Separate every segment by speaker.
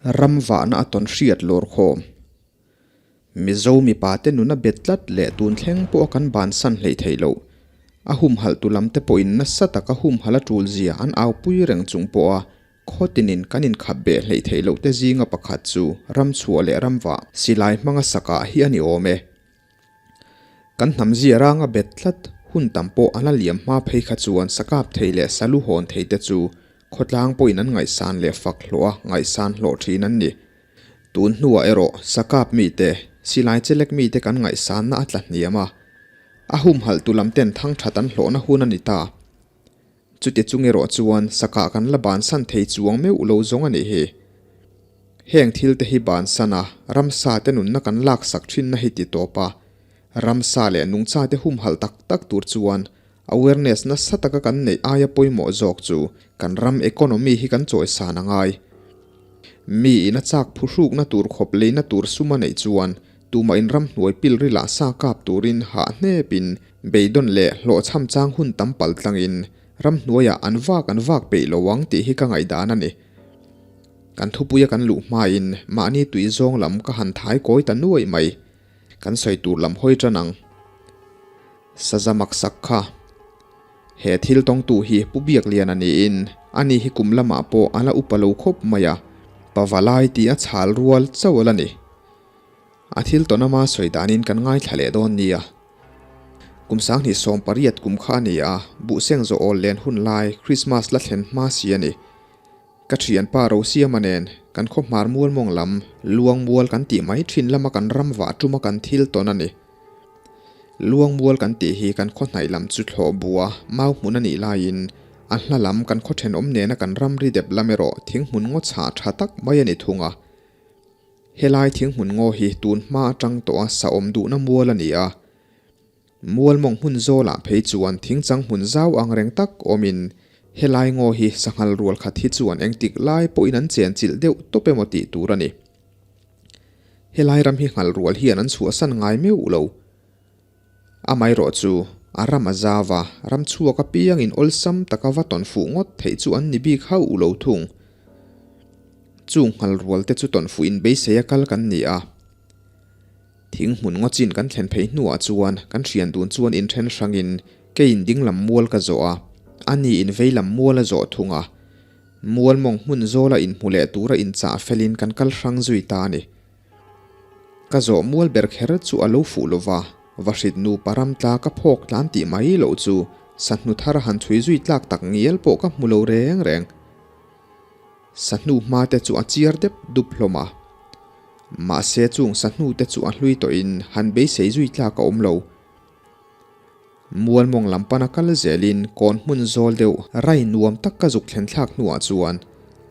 Speaker 1: Ram vahna a tawn hriat lawr khawm. Mizo mipa te nuna bet tlat leh tun thleng pawh a kan bansan hleih theih loh. A humhalh tu lam te pawhin nasa taka humhalh a tul zia an aupui reng chung pawha khawtinin kan inkhap beh hleih theih loh te zinga pakhat chu ramchhuah leh ramvah silai hmanga sakah hi a ni awm e. Kan hnam zia ranga bet tlat hun tam pawh a la liam hma phei kha chuan sakap thei leh salu hawn thei te chu khawtlang pawhin an ngaihsan leh fak hlawh a ngaihsan hlawh thin an ni. Tun hnuah erawh sakap mite, silai chelek mite kan ngaihsanna a tla hniam a, a humhalh tu lam ten thang that an hlawhna hun a ni ta. Chuti chung erawh chuan sakah kan la bansan thei chuang meuh lo zawng a nih hi. Heng thil te hi bansan a, ramsa te nunna kan laksak thinna hi ti tawp a, ramsa leh nungcha te humhalh tak tak tur chuan awareness nasa taka kan neih aia pawimawh zawk chu kan ram economy hi kan chawisan a ngai. Mi in a chak phuhrukna tur khawp leina tur sum a neih chuan tumah in ramhnuai pilril ah sa kap turin hah hnepin Beidawn leh hlawhchham chang hun tam pal tlangin ramhnuaiah an vak an vak peih lo ang tih hi ka ngaihdan a ni. Kan thupuia kan luh hmain mahni tui zawng lam ka han thai kawi ta nuaih mai. Kan sawi tur lam hawi tan ang. Saza maksak kha. He thil tawngtu hi Pu Biakliana niin ani hi kum lamah pawh a la upa lo khawp mai a, Pavalai tih a chhal rual chauh a la ni. A thil tawn ama sawi danin kan ngaithla leh dawn nia. Kum 2018 kum kha a ni a, buhseng zawh awl len hun lai Christmas la thlen hma si a ni. Ka thianpa Rosiama nen kan khaw hmar mual mawng lam luang mual kan tih mai thin lama kan ram vah tuma kan thil tawn a ni. Luang mual kan tih hi kan khaw hnaih lam chu thlawh bua mau hmun a nih laiin a hla lam kan khaw thenawm nena kan ramri dep lam erawh thing hmun ngaw chhah tha tak mai a ni thung a. Helai thinghmun ngaw hi tun hma atang tawha sa awm duhna mual a ni a. Mual mawng hmun zawlah phei chuan thingchang hmun zau ang reng tak awmin helai ngaw hi sanghal rual khat hi chuan engtik lai pawhin an chenchilh deuh tawp emaw tih tur a ni. Helai ram hi nghal rual hian an chhuahsan ngai meuh lo. Amaherawh chu a ram a zau a, ram chhuak apiangin awlsam taka va tawn fuh ngawt theih chu an ni bik hauh lo thung. Chung nghal rual te chu tawn fuh in beisei a kal kan ni a. Thing hmun ngaw chin kan thlen phei hnuah chuan kan hrian dun chuan inthen hrangin keiin ding lam mual ka zawh a, ani in vei lam mual a zawh thung a. Mual mawng hmun zawla inhmu leh tura inchah felin kan kal hrang zui ta a ni. Ka zawh mual ber kher chu a lo fuh lova, vahrit nupa ram tla ka phawk tlan tih mai loh chu sahnu thar han chhui zui tlak tak ngial pawh ka hmu lo reng reng. Sahnu hma te chu a chiar dep dup hlawm a. Mahse chung sahnu te chu a hlui tawhin han beisei zui tlak a awm lo. Mual mawng lam pana kal zelin kawn hmun zawl deuh rai nuam tak ka zuk thlen thlak hnuah chuan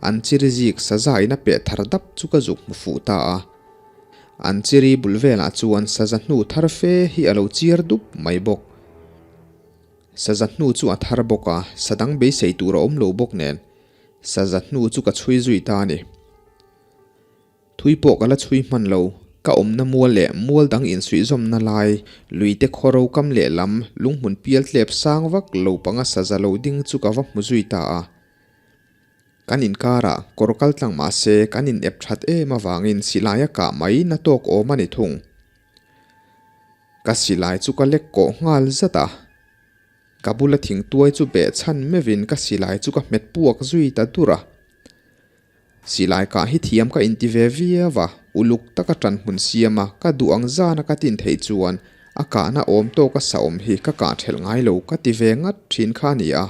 Speaker 1: an chiri zik saza in a peh thar dap chu ka zuk hmu fuh ta a. An chiri bul velah chuan saza hnu thar fe hi a lo chiar dup mai bawk. Saza hnu chu a thar bawk a, sa dang beisei tur a awm lo bawk nen saza hnu chu ka chhui zui ta a ni. Thui pawh ka la chhui hman lo, ka awmna mual leh mual dang insuihzawmna lai, luite khawro kam lehlam lunghmun pial tlep sang vak lo panga saza lo ding chu ka va hmu zui ta a. Kan inkarah kawr kal tlang mah se kan in ep that em avangin silai a kah mai na tawk awm a ni thung. Ka silai chu ka lek kawh nghal zat a. Ka bula thingtuai chu behchhan meuhin ka silai chu ka hmet puak zui ta dur a. Silai kah hi thiam ka inti ve viau a, uluk taka ṭan hmun siam a, ka duh ang zana ka tin theih chuan a kahna awm tawka sa awm hi ka kah ṭhelh ngai lo ka ti ve ngat ṭhin kha a ni a.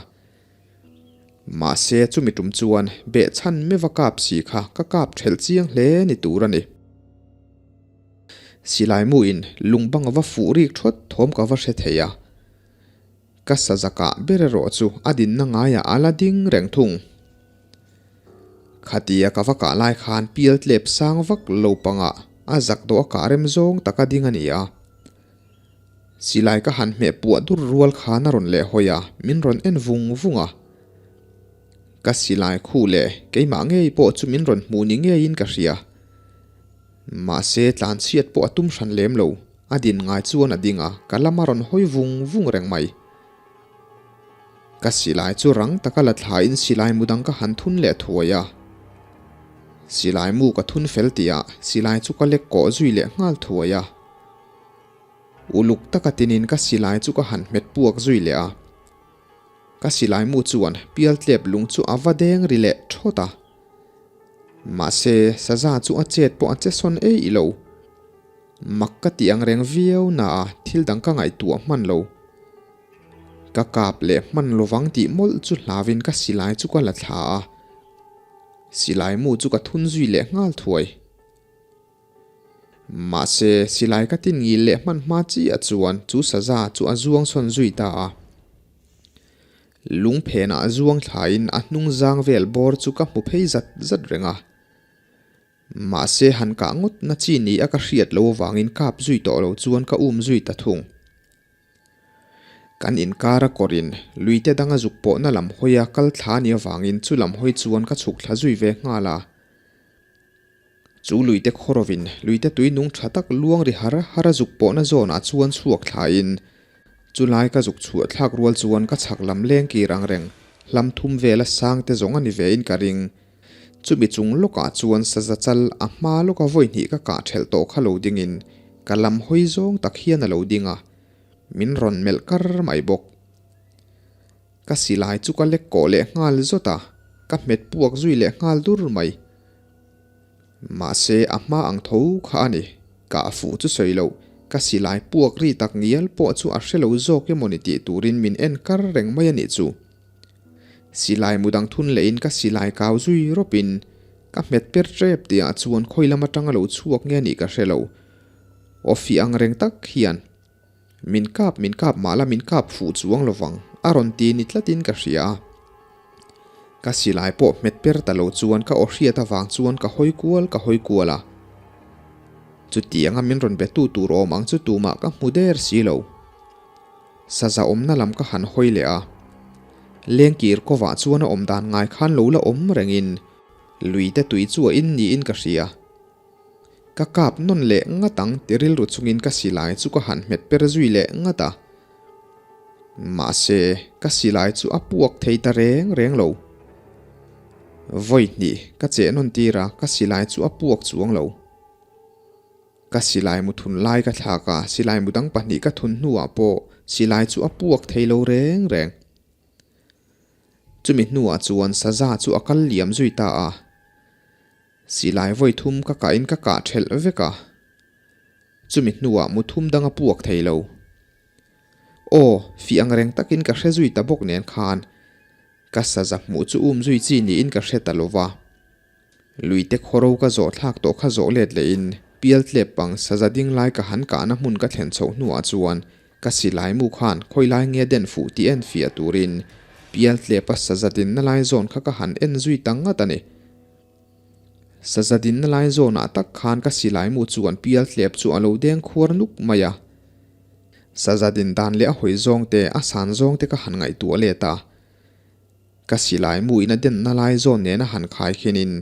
Speaker 1: Mahse chumi ṭum chuan behchhan meuha kap si kha ka kap ṭhelh chiang hle ni tur a ni. Silai muin lungbang a va fuh rik ṭhawt thawm ka va hre thei a. Ka sazakah ber erawh chu a dinna ngaiah a la ding reng thung. Khatia ka va kah lai khan pial tlep sang vak lo pangah a zak dawh a kah rem zawng taka ding a ni a. Silai ka han hmeh puah dur rual khan a rawn leh hawi a, min rawn en vung vung a. Ka silai khu leh keimah ngei pawh chu min rawn hmuh ni ngeiin ka hria. Mahse tlanchhiat pawh a tum hran lem lo, a din ngai chuan a ding a, ka lam a rawn hawi vung vung reng mai. Ka silai chu rang taka la thlain silai mu dang ka han thun leh thuai a. Silai mu ka thun fel tihah silai chu ka lek kawh zui leh nghal thuai a. Uluk taka tinin ka silai chu ka han hmet puak zui leh a. Ka silai mu chuan pialtlep lung chu a va deng ri leh thawt a. Mahse, saza chu a chet pawh a che sawn eih lo. Mak ka tih ang reng viau na a thil dang ka ngaihtuah hman lo. Ka kap leh hman lovang tih mawlh chu hlauin ka silai chu ka la thla a. Silai mu chu ka thun zui leh nghal thuai. Mahse, silai ka tin ngil leh hman hma chiah chuan chu saza chu a zuang sawn zui ta a. Lung phenah zuang thlain a hnung zang vel bawr chu ka hmu phei zat zat reng a. Mahse, han kah ngawt na chi ni a ka hriat lo avangin kap zui tawh lo chuan ka um zui ta thung. Kan inkar a kawrin luite danga zuk pawhna lam hawia kal thla ni avangin chu lam hawi chuan ka chhuk thla zui ve nghal a. Chu luite khawrovin luite tui nung tha tak luang ri har har a zuk pawhna zawnah chuan chhuak thlain chulai ka zuk chhuah thlak rual chuan ka chhak lam leng kir ang reng hlam thum vela sang te zawng a ni vein ka ring. Chumi chung lawkah chuan saza chal a hma lawka vawi hnih ka kah thelh tawh kha lo dingin ka lam hawi zawng tak hian a lo ding a, min rawn melh kar mai bawk. Ka silai chu ka lek kawh leh nghal zawt a, ka hmet puak zui leh nghal dur mai. Mahse a hma ang tho kha a ni, kah fuh chu sawi loh, ka silai puak ri tak ngial pawh chu a hre lo zawk emawni tih turin min en kar reng mai a nih chu. Silai mu dang thun lehin ka silai kau zui rawpin ka hmet per tep tihah chuan khawi lam atanga lo chhuak nge anih ka hre lo. Aw fih ang reng tak hian min kap min kap mah la min kap fuh chuang lovang a rawn ti ni tlatin ka hria a. Ka silai pawh hmet per ta lo chuan ka aw hriat avang chuan ka hawi kual ka hawi kual a. Chutianga min rawn be tu tur awm ang chu tumah ka hmu der si lo. Saza awmna lam ka han hawi leh a, lengkir kawvah chuan a awm dan ngai khan lo la awm rengin luite tui chu a in niin ka hria. Ka kap nawn leh ngat ang ti rilru chungin ka silai chu ka han hmet per zui leh ngat a. Mahse, ka silai chu a puak thei ta reng reng lo. Vawi hnih ka cheh nawn tir a, ka silai chu a puak chuang lo. Ka silai mu thun lai ka thlak a, silai mu dang pahnih ka thun hnuah pawh silai chu a puak thei lo reng reng. Chumi hnuah chuan saza chu a kal liam zui ta a, silai vawi thum ka kahin ka kah thelh vek a, chumi hnuah mu thum dang a puak thei lo. Aw, fih ang reng takin ka hre zui ta bawk nen khan ka saza hmuh chu um zui chi niin ka hre ta lo va. Luite khawro ka zawh thlak tawh kha zawh let lehin pialtlep pang saza ding lai ka han kahna hmun ka thlen chhoh hnuah chuan ka silai mu khan khawi lai nge den fuh tih en fiah turin pialtlepa saza dinna lai zawn kha ka han en zui ta ngat a ni. Saza dinna lai zawnah tak khan ka silai mu chuan pialtlep chu a lo deng khuar nuk mai a. Saza din dan leh a hawi zawng te, a san zawng te ka han ngaihtuah let a. Ka silai mu in a denna lai zawn nena han khai khenin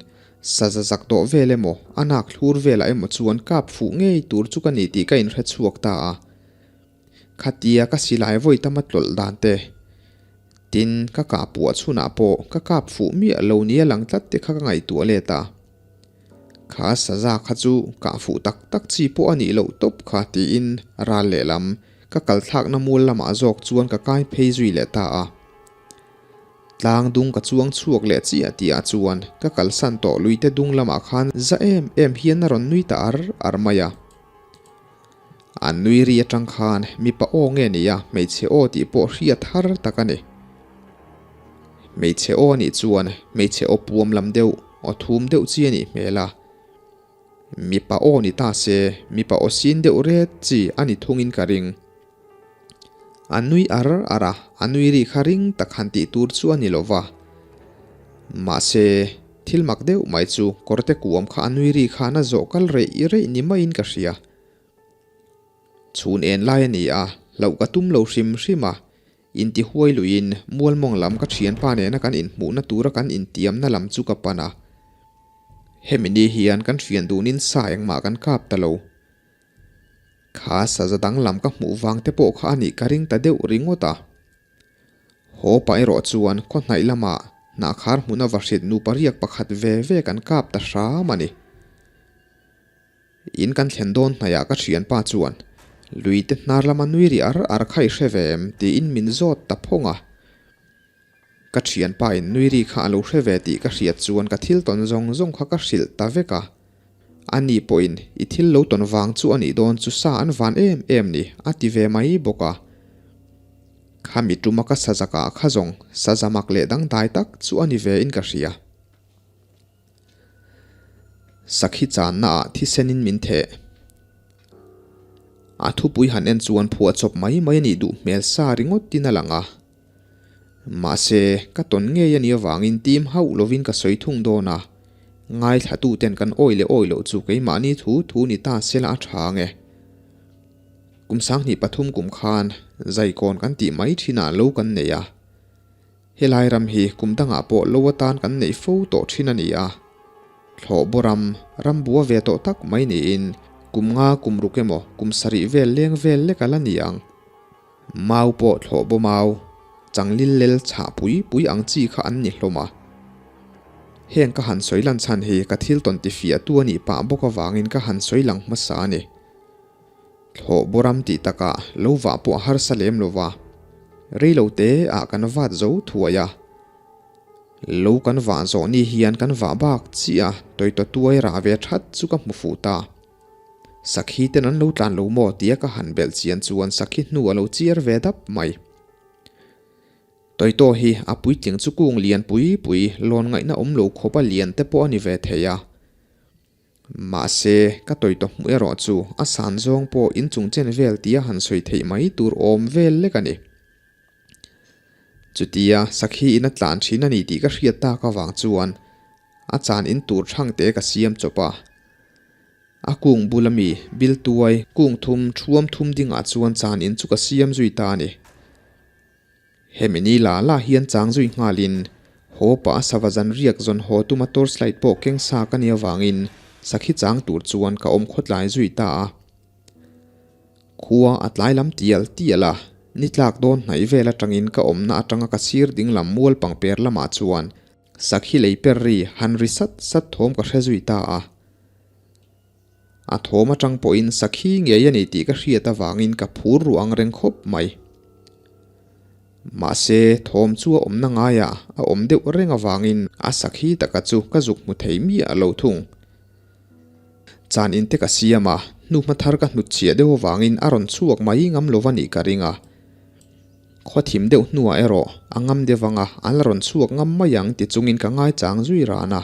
Speaker 1: saza zak dawh vel emaw, a nak thlur velah emaw chuan kap fuh ngei tur chu ka ni tih ka inhre chhuak ta a. Khatia ka silai vawi tama tlawlh dan te, tin ka kah puah chhunah pawh ka kap fuh miah lo nia lang tlat te kha ka ngaihtuah let a. Kha saza kha chu kah fuh tak tak chi pawh a nih loh tawp kha tiin ral lehlam ka kal thlakna mual lamah zawk chuan ka kai phei zui leh ta a. Tlang dung ka chuang chhuak leh chiah tihah chuan ka kalsan tawh luite dung lamah khan za em em hian a rawn nui ta ar ar mai a. An nui ri atang khan mipa aw nge ni a hmeichhe aw tih pawh hriat har tak a ni. Hmeichhe aw anih chuan hmeichhe aw puam lam deuh, aw thum deuh chi a nih hmel a. Mipa aw ni ta se mipa aw sin deuh ret chi a ni thungin ka ring. A nui ar ar a, a nui ri kha ring tak han tih tur chu a ni lo va. Mahse, thil mak deuh mai chu kawrte kuam kha a nui ri khan a zawh kal reih reih ni maiin ka hria. Chhun en lai a ni a, hlauh ka tum lo hrim hrim a, intihuai luiin mualmawng lam ka thianpa nena kan inhmuhna tura kan intiamna lam chu ka pan a. Hemi ni hian kan hrian dunin sa engmah kan kap ta lo. Kha saza danglam ka hmuh vang te pawh kha a nih ka ring ta deuh ringawt a. Haw pah erawh chuan khaw hnaih lamah Hnahkhar hmuna vahrit nupa riak pakhat ve ve kan kap ta hram a ni. In kan thlen dawn hnaihah ka thianpa chuan, Luite hnar lama nui ri ar ar kha i hre ve em? tiin min zawt ta phawng a. Ka thianpa in nui ri kha a lo hre ve tih ka hriat chuan ka thil tawn zawng zawng kha ka hrilh ta vek a. Ani pawhin i thil lo tawn vang chu a nih dawn chu sa an van em em ni a ti ve mai bawk a. Khami tuma ka sazakah kha zawng sazamak leh dangdai tak chu a ni ve in ka hria. Sakhi channa ah thisenin min theh. A thupui han en chuan phuah chawp mai mai a nih duh hmel sa ringawt in a lang a. Mahse, ka tawn ngei a nih avangin tim hauh lovin ka sawi thung dawn a, ngaithlatuten kan awi leh awi loh chu keimahni thu thu ni ta sela a tha ang e. Kum 2003 kum khan Zaikawn kan tih mai thinah lo kan nei a. Helai ram hi kum dangah pawh lo atan kan neih fo tawh thin a ni a. Thlawh baw ram, ram bua ve tawh tak mai niin kum nga kum ruk emaw kum sarih vel leng vel lek a la ni ang. Mau pawh thlawh baw mau, changlil lel chhah pui pui ang chi kha an ni hlawm a. Heng ka han sawi lan chhan hi ka thil tawn tifiahtu a nih pah bawk avangin ka han sawi lang hmasa a ni. Thlawh baw ram tih takah lo vah pawh a harsa lem lo va, rei lo te ah kan vat zo thuai a. Lo kan vah zawh ni hian kan vah bak chiah a, tawitaw tuai rah ve that chu ka hmu fuh ta. Sakhi ten an lo tlan lo maw tia ka han belh chian chuan sakhi hnu a lo chiar ve dap mai. Tawitaw hi a puitling chu kung lian pui pui lawn ngaihna awm lo khawp a lian te pawh a ni ve thei a. Mahse, ka tawitaw hmuh erawh chu a san zawng pawh inchung chen vel tia han sawi theih mai tur awm vel lek a ni. Chutia sakhi in a tlan thin a ni tih ka hriat tak avang chuan a chan in tur thang te ka siam chawp a. A kung bul ami bil tuai kung thum thuam thum dingah chuan chan in chu ka siam zui ta a ni. Hemi ni la la hian chang zui nghalin haw pah a sava zan riak zawn haw tuma torchlight pawh keng sa ka nih avangin sakhi chang tur chuan ka awm khawtlai zui ta a. Khua a tlai lam tial tial a, ni tlak dawn hnaih vel atangin ka awmna atanga ka sir ding lam mual pangper lamah chuan sakhi lei per ri han ri sat sat thawm ka hre zui ta a. A thawm atang pawhin sakhi ngei a ni tih ka hriat avangin ka phur ru ang reng khawp mai. Mahse, thawm chu a awmna ngaiah a awm deuh reng avangin a sakhi taka chu ka zuk hmu thei miah lo thung. Chan in te ka siam a, hnuhma thar ka hnut chhiah deuh avangin a rawn chhuak mai ngam lo va nih ka ring a. Khaw thim deuh hnuah erawh a ngam deuh ang a, an la rawn chhuak ngam mai ang ti chungin ka ngaichang zui ran a.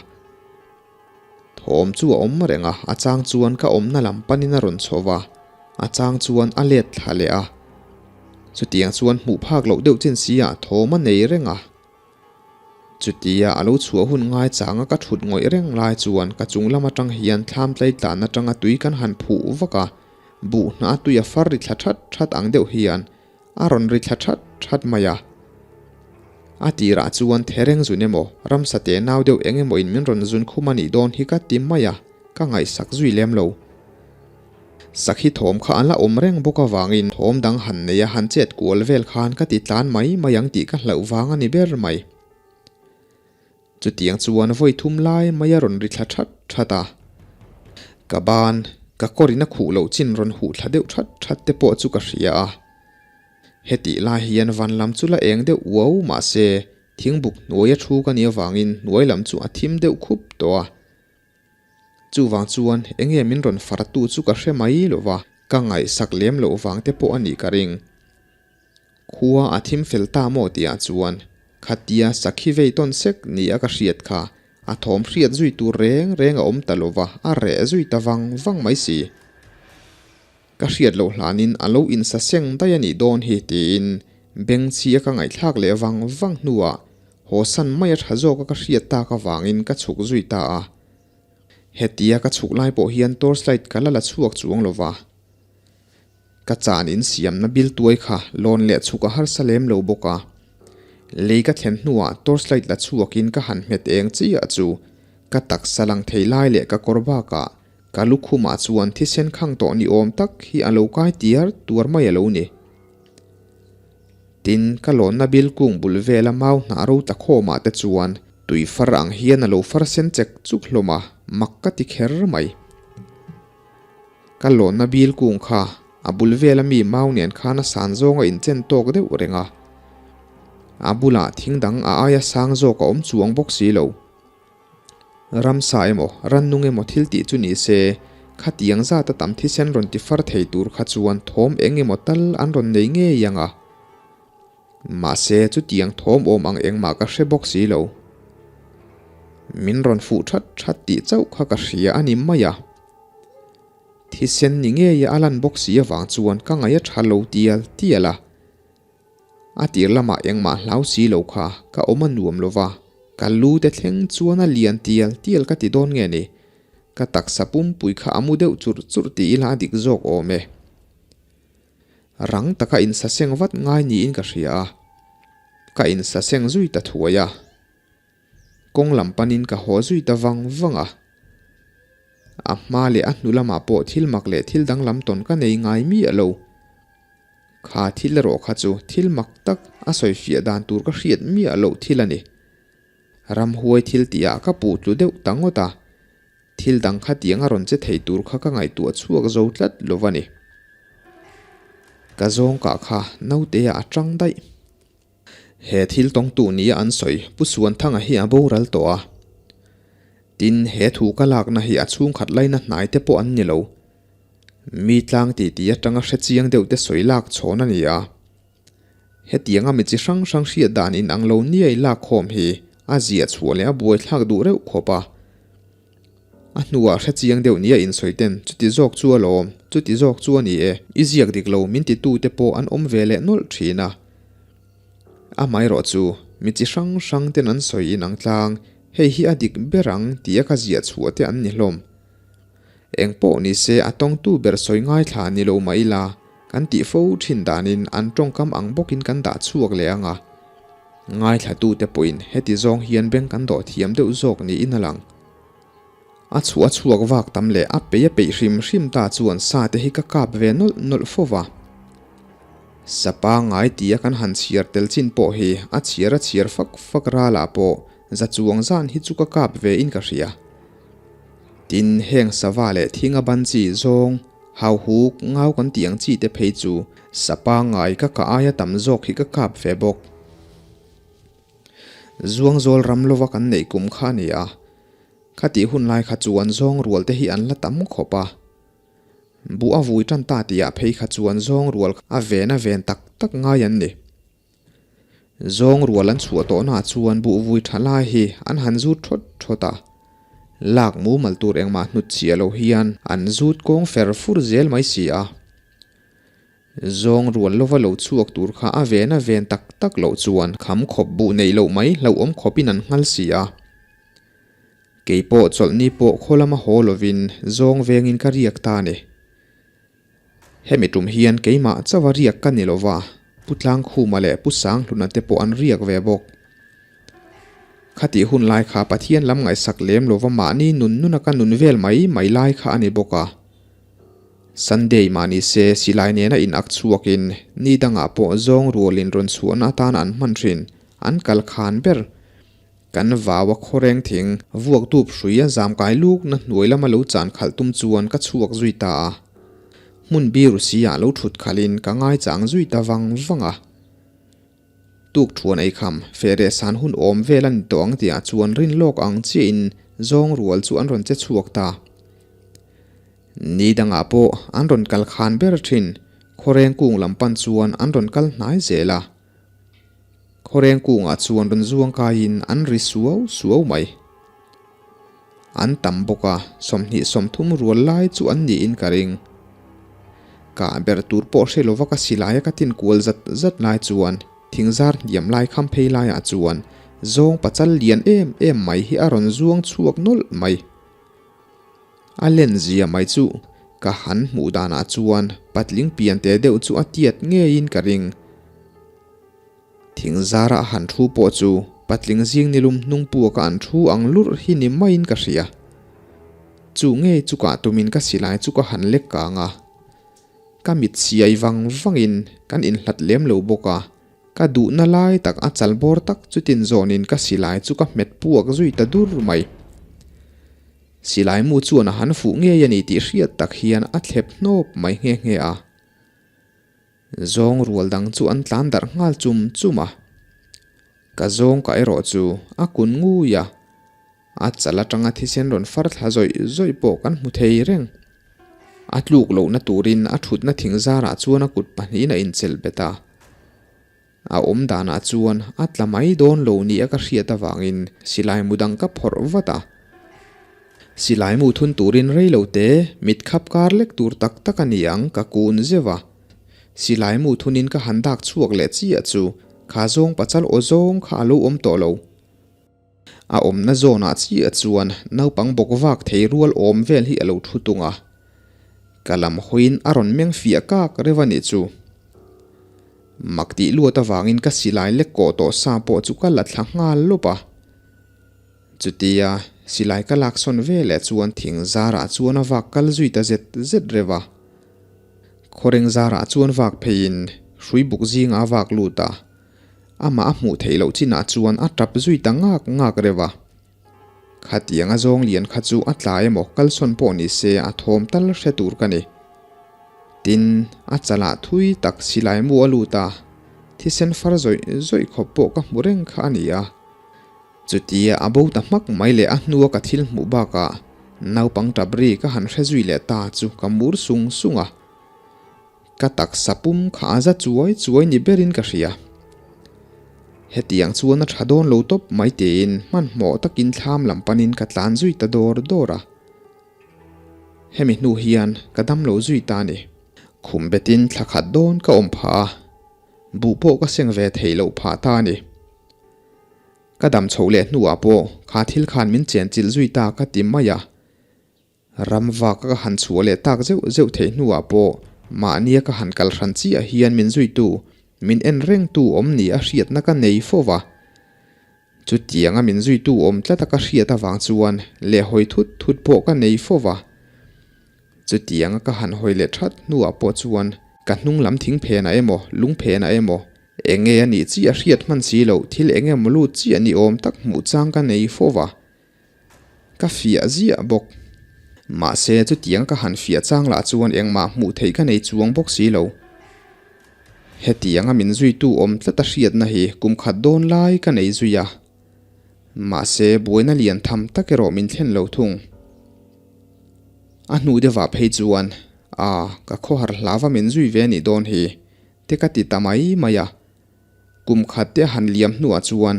Speaker 1: Thawm chu a awm reng a, a chang chuan ka awmna lam panin a rawn chho va, a chang chuan a let thla leh a. Chutiang chuan hmuh phak loh deuh chin si ah thawm a nei reng a. Chutia a lo chhuah hun ngai changa ka thut ngawih reng lai chuan ka chung lam atang hian thlam tlai tlan atanga tui kan han phuh vak a, buh hnah tui a far ri thla that that ang deuh hian a rawn ri thla that that mai a. A tirah chuan thereng zun emaw ramsa teh nau deuh eng emaw in min rawn zun khum a nih dawn hi ka ti mai a, ka ngaihsak zui lem lo. Sakhi thawm kha an la awm reng bawk avangin thawm dang han nei a han chet kual vel khan ka ti tlan mai mai ang tih ka hlauh vang a ni ber mai. Chutiang chuan vawi thum lai mai a rawn ri thla that that a. Ka ban, ka kawrin a khuh loh chin rawn huh thla deuh that that te pawh chu ka hria a. Hetih lai hian van lam chu la eng deuh uau mahse thingbuk hnuaia thu ka nih avangin hnuai lam chu a thim deuh khup tawh a. Chuvang chuan enge min rawn fartu chu ka hre mai lo va, ka ngaihsak lem loh vang te pawh a nih ka ring. Khua a thim fel ta maw tihah chuan khatia sakhi vei tawn sek ni a ka hriat kha a thawm hriat zui tur reng reng a awm ta lo va, a reh zui ta vang vang mai si. Ka hriat loh hlanin a lo insa seng daih a nih dawn hi tiin bengchhi a ka ngaihthlak leh vang vang hnuah haw san mai a tha zawk a ka hriat tak avangin ka chhuk zui ta a. Hetia ka chhuk lai pawh hian torchlight ka la la chhuak chuang lo va. Ka chan in siamna bil tuai kha lawn leh chhuk a harsa lem lo bawk a. Lei ka thlen hnuah torchlight la chhuakin ka han hmet eng chiah chu ka taksa lang thei lai leh ka kawr bakah Ka lukhumah chuan thisen khang tawh ni awm tak hi a lo kai tiar tuar mai a lo ni. Tin, ka lawnna bil kung bul vela mau hnah ro ta khawmah te chuan Tui far ang hian a lo far sen chek chuk hlawm a, mak ka ti kher mai. Ka lawnna bil kung kha a bul vela mi mau nen khan a san zawng a inchen tawk deuh reng a. A bulah thing dang a aia sang zawk a awm chuang bawk si lo. Ramsa emaw, rannung emaw thil tih chu ni se, khatiang zata tam thisen rawn ti far thei tur kha chuan thawm eng emaw tal an rawn nei ngei ang a. Mahse, chutiang thawm awm ang engmah ka hre bawk si lo. Min rawn fuh that that tih chauh kha ka hria a ni mai a. Thisen ni ngeia a lan bawk si avang chuan ka ngaih a tha lo tial tial a. A tir lamah engmah hlau si lo kha ka awm a nuam lo va, ka lu te thleng chuan a lian tial tial ka ti dawn nge ni? Ka taksa pumpui kha a mu deuh churh churh ti ila a dik zawk awm e. Rang taka insaseng vat ngai niin ka hria a, ka insaseng zui ta thuai a. Kawng lam panin ka haw zui ta vang vang a. A hma leh a hnu lamah pawh thil mak leh thil danglam tawn ka nei ngai miah lo. Kha thil erawh kha chu thil mak tak a sawifiah dan tur ka hriat miah loh thil a ni. Ramhuai thil tihah ka puh tlu deuh ta ngawt a. Thil dang kha tiang a rawn che thei tur kha ka ngaihtuah chhuak zo tlat lo va ni. Ka zawng kah kha naute ah a tang daih. He thil tawngtu nia an sawi Pu Suanthanga hi a boral tawh a. Tin, he thu ka lakna hi a chhungkhat laina hnai te pawh an ni lo. Mi tlang titi atanga hre chiang deuh te sawi lak chhawn a ni a. Hetianga mi chi hrang hrang hriat dan inang lo niai lakkhawm hi a ziah chhuah leh a buaithlak duh reuh khawp a. A hnuah hre chiang deuh nia insawi ten chuti zawk chu a lawm, chuti zawk chu a ni e, i ziak dik lo min titute pawh an awm ve leh nawlh thin a. Amaherawh chu mi chi hrang hrang ten an sawi inang tlang, hei hi a dik ber ang tia ka ziah chhuah te an ni hlawm. Eng pawh ni se a tawngtu ber sawi ngaithla ni lo mah ila, kan tih fo thin danin an tawngkam ang bawkin kan dah chhuak leh ang a. Ngaithlatute pawhin heti zawng hian beng kan dawh thiam deuh zawk niin a lang. A chhuah a chhuak vak tam leh a peih a peih hrim hrim ta chuan sa te hi ka kap ve nawlh nawlh fo va. Sa pangngai tia kan han chhiar tel chin pawh hi a chhiar a chhiar fak fak ralah pawh za chuang zan hi chu ka kap ve in ka hria. Tin, heng sava leh thinga ban chi zawng, hauhuk, ngau kan tih ang chi te phei chu sa pangngai ka kah aia tam zawk hi ka kap ve bawk. Zuangzawl ram lova kan neih kum kha a ni a, khatih hun lai kha chuan zawng rual te hi an la tam khawp a. Buh a vui tan ta tihah phei kha chuan zawng rual a ven a ven tak tak ngai an ni. Zawng rual an chhuah tawhnaah chuan buhvui tha lai hi an han zut thawt thawt a, lak mumal tur engmah hnut chhiah lo hian an zut kawng fer fur zel mai si a. Zawng rual lova lo chhuak tur kha a ven a ven tak tak loh chuan kham khawp buh neih loh mai hlauhawm khawpin an nghal si a. Kei pawh chawlhni pawh khaw lama haw lovin zawng vengin ka riak ta a ni. Hemi tum hian keimah chauha riak ka ni lova, Pu Tlangkhuma leh Pu Sanghluna te pawh an riak ve bawk. Khatih hun lai kha Pathian lam ngaihsak lem lova mahni nun nuna ka nun vel mai mai lai kha a ni bawk a. Sunday mah ni se silai nena in ak chhuakin ni dangah pawh zawng rualin rawn chhuahna atana an hman thin an kal khan ber. Kan vau a khawreng thing vuak dup hrui a zam kai luk na hnuai lama lo chan khalh tum chuan ka chhuak zui ta a. Hmun biru si ah lo thut khalh in ka ngai chang zui ta vang vang a. Tuk thuan ei kham feh reh san hun awm vel a ni tawh ang tih ah chuan rin lawk ang chiah in zawng rual chu an rawn che chhuak ta. Ni dang ah pawh an rawn kal khan ber thin khawreng kung lam pan chuan an rawn kal hnai zel a. Khawreng kungah chuan rawn zuang kaiin an ri suau suau mai. An tam bawk a, 20 30 rual lai chu an niin ka ring. Kah ber tur pawh hre lova ka silaia ka tin kual zat zat lai chuan thingzar hniam lai kham phei laiah chuan zawng pachal lian em em mai hi a rawn zuang chhuak nawlh mai. A len zia mai chu ka han hmuh danah chuan patling pian te deuh chu a tiat ngeiin ka ring. Thing zara a han thu pawh chu patling zing nilum hnung puaka an thu ang lurh hi ni maiin ka hria. Chu ngei chu kah tumin ka silai chu ka han lek kang a. Ka mit siai vang vangin kan inhlat lem lo bawk a. Ka duhna lai tak a chal bawr tak chutin zawnin ka silai chu ka hmet puak zui ta dur mai. Silai mu chuan a han fuh ngei a ni tih hriat tak hian a thlep hnawp mai nghe nghe a. Zawng rual dang chu an tlan darh nghal chum chum a. Ka zawng ka erawh chu a kun ngui a, a chal atanga thisen rawn far thla zawih zawih pawh kan hmu thei reng. A tluk lohna turin a thutna thing zarah chuan a kut pahnihin a inchelh bet a. A awm danah chuan a tla mai dawn lo nia ka hriat avangin silai mu dang ka phawrh vat a. Silai mu thun turin rei lo te mit khap kar lek tur tak tak a ni ang ka kun zeuh a. Silai mu thunin ka han dak chhuak leh chiah chu kha zawng pachal aw zawng kha a lo awm tawh lo. A awmna zawnah chiah chuan naupang bawk vak thei rual awm vel hi a lo thu tung a. Ka lam hawiin a rawn meng fiah kak reuh a nih chu. Mak tih luat avangin ka silai lek kawh tawh sa pawh chu ka la thla nghal lawp a. Chutia silai ka lak sawn ve leh chuan thing zarah chuan a vak kal zui ta zet zet reuh a. Khawreng zarah chuan vak pheiin hrui buk zingah a vak lut a. Amah a hmuh theih loh chinah chuan a tap zui ta ngak ngak reuh a. Khatiang a zawng lian kha chu a tla emaw kalsawn pawh ni se a thawm tal hre tur ka ni. Tin, a chalah thui tak silai mu a lut a, thisen far zawih zawih khawp pawh ka hmu reng kha a ni a. Chutia a bo ta hmak mai leh a hnua ka thil hmuh bakah naupang tap ri ka han hre zui leh ta chu ka mur sung sung a. Ka taksa pum kha a za chuai chuai ni berin ka hria. Hetiang chuan a tha dawn lo tawp mai tiin hmanhmawh takin thlam lam panin ka tlan zui ta dawr dawr a. Hemi hnu hian ka dam lo zui ta a ni. Khum betin thla khat dawn ka awm phah a, buh pawh ka seng ve theih loh phah ta a ni. Ka dam chhoh leh hnuah pawh kha thil khan min chenchilh zui ta ka ti mai a. Ram vak ka han chhuah leh tak zeuh zeuh theih hnuah pawh mahnia ka han kal hran chiah hian min zuitu, min en rengtu awm ni a hriatna ka nei fo va. Chutianga min zuitu awm tlata ka hriat avang chuan lehhawi thut thut pawh ka nei fo va. Chutianga ka han hawi leh that hnuah pawh chuan ka hnung lam thing phenah emaw, lung phenah emaw, enge a nih chiah hriat hman si loh thil eng emaw lut chiah ni awm tak hmuh chang ka nei fo va. Ka fiah ziah bawk. Mahse, chutiang ka han fiah chang lah chuan engmah hmuh theih ka nei chuang bawk si lo. Hetianga min zuitu awm tlat a hriatna hi kum khat dawn lai ka nei zui a. Mahse, buaina lian tham tak erawh min thlen lo thung. A hnu deuhah phei chuan, A, ka khawhar hlava min zui ve nih dawn hi, te ka ti ta mai mai a. Kum khat te a han liam hnuah chuan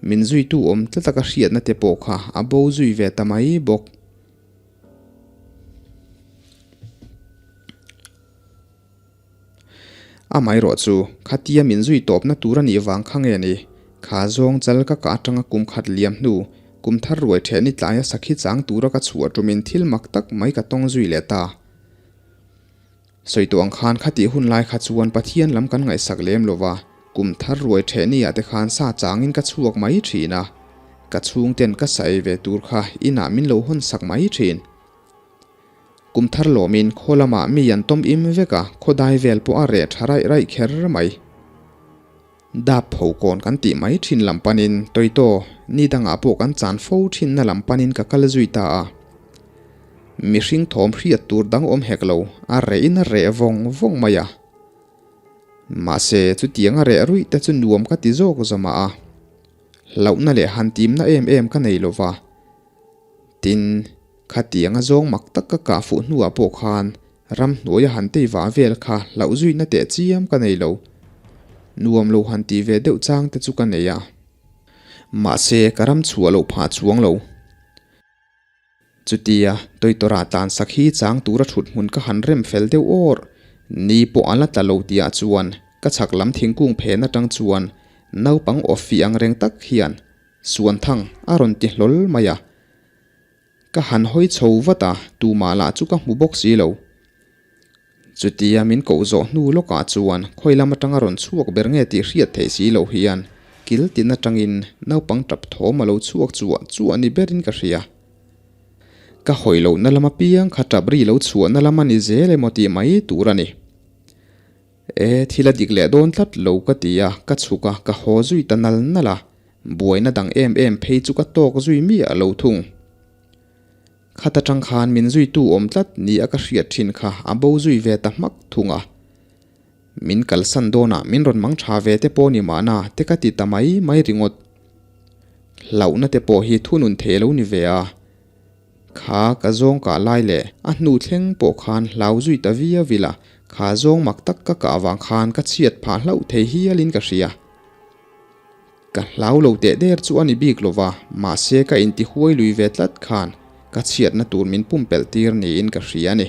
Speaker 1: min zuitu awm tlat a ka hriatna te pawh kha a bo zui ve ta mai bawk. Amaherawh chu khatia min zui tawpna tur a nih vang kha nge ni? Kha zawng chal ka kah atanga kum khat liam hnu, kum thar ruai theh ni tlaia sakhi chang tura ka chhuah tumin thil mak tak mai ka tawng zui leh ta. Sawi tawh ang khan khatih hun lai kha chuan Pathian lam kan ngaihsak lem lo va, kum thar ruai theh ni ah te khan sa changin ka chhuak mai thin a, ka chhungten ka sa ei ve tur kha inah min lo hawn sak mai thin. Kum thar lawmin khaw lamah mi an tawm im vek a, khaw dai vel pawh a reh tha raih raih kher mai. Dap pho kawn kan tih mai thin lam panin Toito ni dangah pawh kan chan fo thinna lam panin ka kal zui ta a. Mihring thawm hriat tur dang awm hek lo, a rehin a reh vawng vawng mai a. Mahse, chutiang a reh ruih te chu nuam ka ti zawk zawmah a. Hlauhna leh han timna em em ka nei lo va. Tin, khatianga zawng mak tak ka kah fuh hnuah pawh khan Ramhnuaia han tei vah vel kha hlauh zuina teh chiam ka nei lo. Nuam lo han tih ve deuh chang te chu ka nei a. Mahse, ka ram chhuah loh phah chuang lo. Chutia, Toitora tlan sak hi chang tura thut hmun ka han rem fel deuh awr. Ni pawh a la tla lo tihah chuan ka chhak lam thingkung phen atang chuan naupang aw fih ang reng tak hian Suanthang a rawn ti hlawl mai a. Ka han hawi chho vat a, tumah lah chu ka hmu bawk si lo. Chutia min koh zawh hnu lawkah chuan khawi lam atanga rawn chhuak ber nge tih hriat theih si loh hian kil tin atangin naupang tap thawm a lo chhuak chuah chuah ni berin ka hria. Ka hawi lohna lam apiang kha tap ri lo chhuahna lam a ni zel emaw tih mai tur a ni. E, thil a dik leh dawn tlat lo ka ti a, ka chhuk a, ka haw zui ta nal nal a, buaina dang em em phei chu ka tawk zui miah lo thung. Khat atang khan min zuitu awm tlat ni a ka hriat thin kha a bo zui ve ta hmak thung a. Min kalsan dawnah min rawn mang tha ve te pawh ni mahna te ka ti ta mai mai ringawt. Hlauhna te pawh hi thunun thei lo ni ve a. Kha ka zawng kah lai leh a hnu thleng pawh khan hlau zui ta viau ila, kha zawng mak tak ka kah avang khan ka chhiat phah hlauh thei hialin ka hria. Ka hlau lo teh der chu a ni bik lo va, mahse ka intihuai lui ve tlat khan ka chhiatna tur min pumpelh tir niin ka hria a ni.